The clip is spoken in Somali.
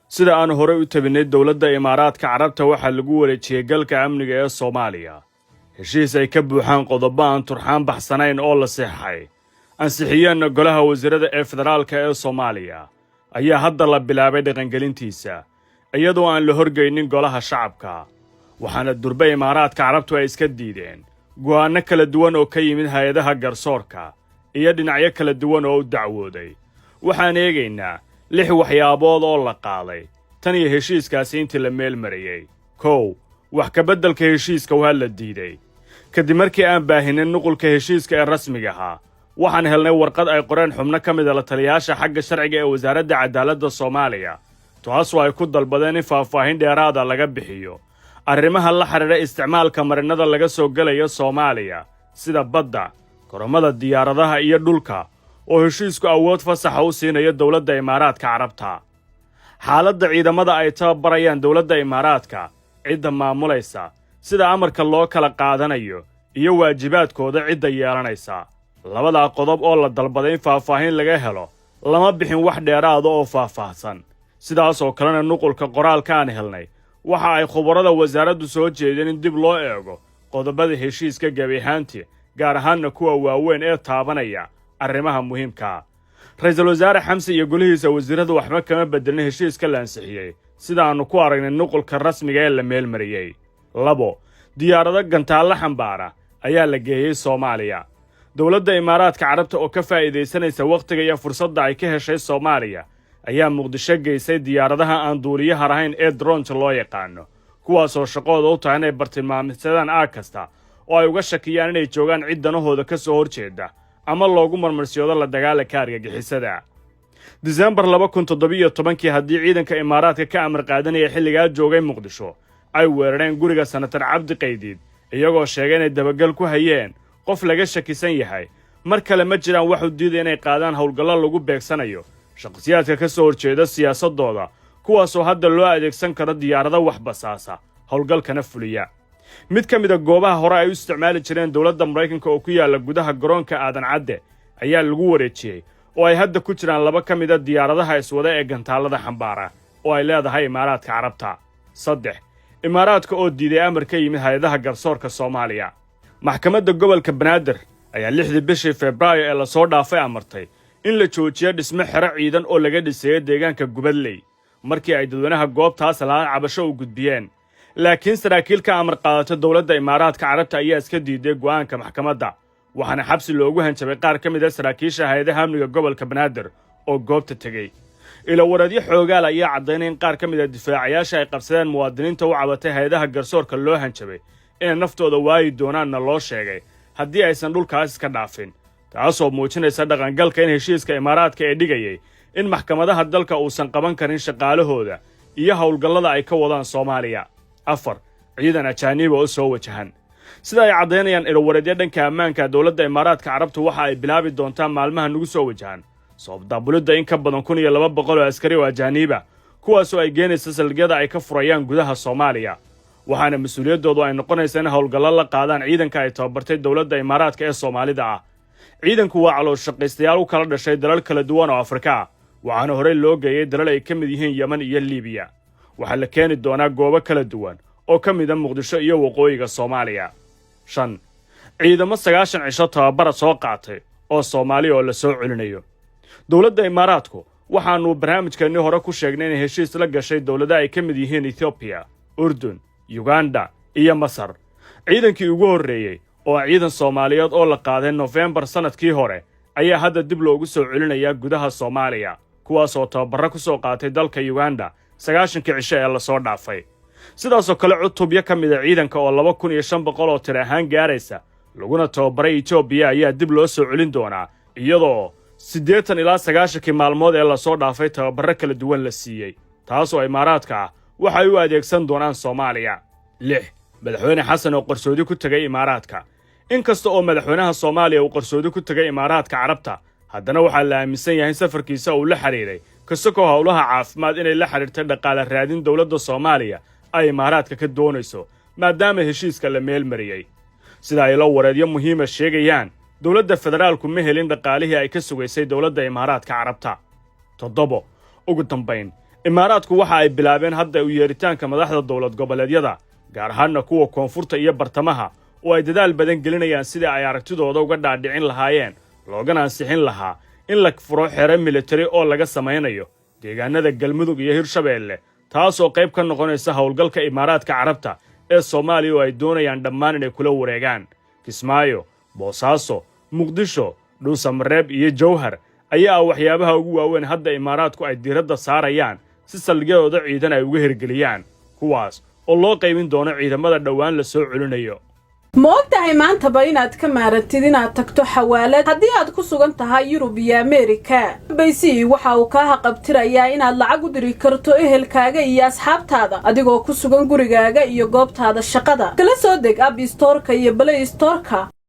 Sida aanu horey u tabinnay, Dowladda Imaaraadka Carabta waxaa lagu wareejiyey galka amniga ee Soomaaliya heshiis ay ka buuxaan qodobo aan turxaan baxsanayn oo la seexay, ansixiyeenna Golaha Wasiirada ee Federaalka ee Soomaaliya, ayaa hadda la bilaabay dhaqangelintiisa iyadoo aan la horgeynin Golaha Shacabka. Waxaana durbe Imaaraadka Carabtu ay iska diideen go'aanno kala duwan oo ka yimid hay-adaha garsoorka iyo dhinacyo kala duwan oo u dacwooday. Waxaan eegaynaa lix waxyaabood oo la qaaday tan iyo heshiiskaasi intii la meel mariyey. 1, wax ka beddelka heshiiska waa la diiday. Kadib markii aan baahinay nuqulka heshiiska ee rasmiga ahaa, waxaan helnay warqad ay qoreen xubno ka mida la taliyaasha xagga sharciga ee Wasaaradda Cadaaladda Soomaaliya, taasoo ay ku dalbadeen in faahfaahin dheeraada laga bixiyo arrimaha la xidhiidha isticmaalka marinada laga soo gelayo Soomaaliya, sida badda, garoomada diyaaradaha iyo dhulka, oo heshiisku awood fasaxa u siinayo Dowladda Imaaraadka Carabta. Xaaladda ciidamada ay tababarayaan dowladda Imaaraadka, cidda maamulaysa, sida amarka loo kala qaadanayo iyo waajibaadkooda cidda yeelanaysa. Labadaa qodob oo la dalbaday in faahfaahin laga helo, lama bixin wax dheeraada oo faahfaahsan. Sidaas oo kalena, nuqulka qoraalka aan helnay waxa ay khubarada wasaaraddu soo jeedeen in dib loo eego qodobada heshiiska gebi ahaantii, gaar ahaanna kuwa waaweyn ee taabanaya arrimaha muhiimkaa. Ra-iisul Wasaare Xamse iyo golihiisa wasiiradu waxba kama bedelin heshiiska la ansixiyey, sidaannu ku aragnay nuqulka rasmiga ee la meelmariyey. 2, diyaarado gantaallo xambaara ayaa la geeyey Soomaaliya. Dowladda Imaaraadka Carabta oo ka faa'iidaysanaysa wakhtiga iyo fursadda ay ka heshay Soomaaliya ayaa Muqdisho geysay diyaaradaha aan duuliyaha lahayn ee drones-ta loo yaqaano, kuwaasoo shaqooda u tahay inay bartilmaamsadaan aag kasta oo ay uga shakiyaan inay joogaan cid danahooda ka soo horjeeda ama loogu marmarsiyoodo la dagaalanka argagixisada. Disembar 2017-kii, haddii ciidanka Imaaraadka ka amar qaadanaya xilligaa joogay Muqdisho ay weerareen guriga Senator Cabdi Qaydiid, iyagoo sheegay inay dabagal ku hayeen qof laga shakisan yahay, mar kale ma jiraan wax u diiday inay qaadaan howlgallo lagu beegsanayo shakhsiyaadka ka soo horjeeda siyaasaddooda, kuwaasoo hadda loo adeegsan karo diyaarado wax basaasa, howlgalkana fuliya. Mid ka mid a goobaha hore ay u isticmaali jireen dowladda Maraykanka oo ku yaalla gudaha garoonka Aadan Cadde ayaa lagu wareejiyey, oo ay hadda ku jiraan laba ka mid a diyaaradaha iswada ee gantaallada xambaara oo ay leedahay Imaaraadka Carabta. 3, Imaaraadka oo diiday amar ka yimid hay-adaha garsoorka Soomaaliya. Maxkamadda Gobolka Banaadir ayaa 6-dii bishii Febraayo ee lasoo dhaafay amartay in la joojiyo dhismo xero ciidan oo laga dhisayo deegaanka Gubadley, markii ay dadweynaha goobtaas lahaan cabasho u gudbiyeen. Laakiin saraakiil ka amar qaadata dowladda Imaaraadka Carabta ayaa iska diiday go'aanka maxkamadda, waxaana xabsi loogu hanjabay qaar ka mid a saraakiisha hay-adaha amniga gobolka Banaadir oo goobta tegey. Ilawareedyo xoogaal ayaa caddaynay in qaar ka mid a difaacayaasha ay qabsadeen muwaadiniinta u cabatay hay-adaha garsoorka loo hanjabay inay naftooda waayi doonaanna loo sheegay haddii aysan dhulkaas iska dhaafin, taasoo muujinaysa dhaqangalka in heshiiska Imaaraadka ee dhigayay in maxkamadaha dalka uusan qaban karin shaqaalahooda iyo howlgallada ay ka wadaan Soomaaliya. 4, ciidan ajaaniiba oo soo wajahan. Sida ay caddaynayaan ilawareedyo dhanka ammaanka, dowladda Imaaraadka Carabtu waxa ay bilaabi doontaa maalmaha nagu soo wajahan soo daabulidda in ka badan 1200 oo askari oo ajaaniiba, kuwaasoo ay geenaysa saldhigyada ay ka furayaan gudaha Soomaaliya. Waxaana mas-uuliyaddoodu ay noqonaysa in howlgallo la qaadaan ciidanka ay tababartay dowladda Imaaraadka ee Soomaalida ah. Ciidanku waa calool shaqaystayaal u kala dhashay dalal kala duwan oo Afrika ah, waxaana horey loo geeyey dalal ay ka mid yihiin Yemen iyo Liibiya. Waxaa la keeni doonaa goobo kala duwan oo ka mid a Muqdisho iyo waqooyiga Soomaaliya. 5, ciidamo 90 cisho tababara soo qaatay oo Soomaaliya oo la soo celinayo. Dowladda Imaaraadku waxaannu barnaamijkeennii hore ku sheegnay inay heshiis la gashay dowlado ay ka mid yihiin Ethoobiya, Urdun, Yuganda iyo Masar. Ciidankii ugu horreeyey oo ciidan Soomaaliyeed oo la qaaday Nofembar sannadkii hore ayaa hadda dib loogu soo celinayaa gudaha Soomaaliya, kuwaasoo tababarro ku soo qaatay dalka Yuganda 90-kii cisho ee lasoo dhaafay. Sidaasoo kale, cutubyo ka mida ciidanka oo 2500 oo tir ahaan gaaraysa, laguna tababaray Etoobiya, ayaa dib loo soo celin doonaa, iyadoo 80 ilaa 90-kii maalmood ee lasoo dhaafay tababarro kala duwan la siiyey, taasoo Imaaraadka ah waxay u adeegsan doonaan Soomaaliya. 6, Madaxweyne Xasan oo qarsoodi ku tegay Imaaraadka. Inkasta oo madaxweynaha Soomaaliya uu qarsoodi ku tegay Imaaraadka Carabta, haddana waxaa la aaminsan yahay in safarkiisa uu la xidhiidhay kasakoo howlaha caafimaad inay la xidhiirtay dhaqaale raadin dowladda Soomaaliya ay Imaaraadka ka doonayso, maadaama heshiiska la meelmariyey. Sida ay ilo wareedyo muhiima sheegayaan, dowladda federaalku ma helin dhaqaalihii ay ka sugaysay dowladda Imaaraadka Carabta. 7, ugu dambayn, Imaaraadku waxa ay bilaabeen hadda u yeeritaanka madaxda dowlad goboleedyada, gaar ahaanna kuwa koonfurta iyo bartamaha, oo ay dadaal badan gelinayaan sidii ay aragtidooda uga dhaadhicin lahaayeen, loogana ansixin lahaa in la furo xero militari oo laga samaynayo deegaanada Galmudug iyo Hirshabeelle, taasoo qayb ka noqonaysa howlgalka Imaaraadka Carabta ee Soomaaliya, oo ay doonayaan dhammaan inay kula wareegaan. Kismaayo, Boosaaso, Muqdisho, Dhuusamareeb iyo Jowhar ayaa ah waxyaabaha ugu waaweyn hadda Imaaraadku ay diiradda saarayaan si saldhigyadooda ciidan ay uga hirgeliyaan, kuwaas oo loo qaybin doono ciidamada dhowaan la soo celinayo. Ma og tahay maantaba inaad ka maarantid inaad tagto xawaalad haddii aad ku sugan tahay Yurub iyo Ameerika? Bayc waxa uu kaa haqabtirayaa inaad lacag u diri karto ehelkaaga iyo asxaabtaada adigoo ku sugan gurigaaga iyo goobtaada shaqada. Kala soo deg App Storeka iyo Play Storeka.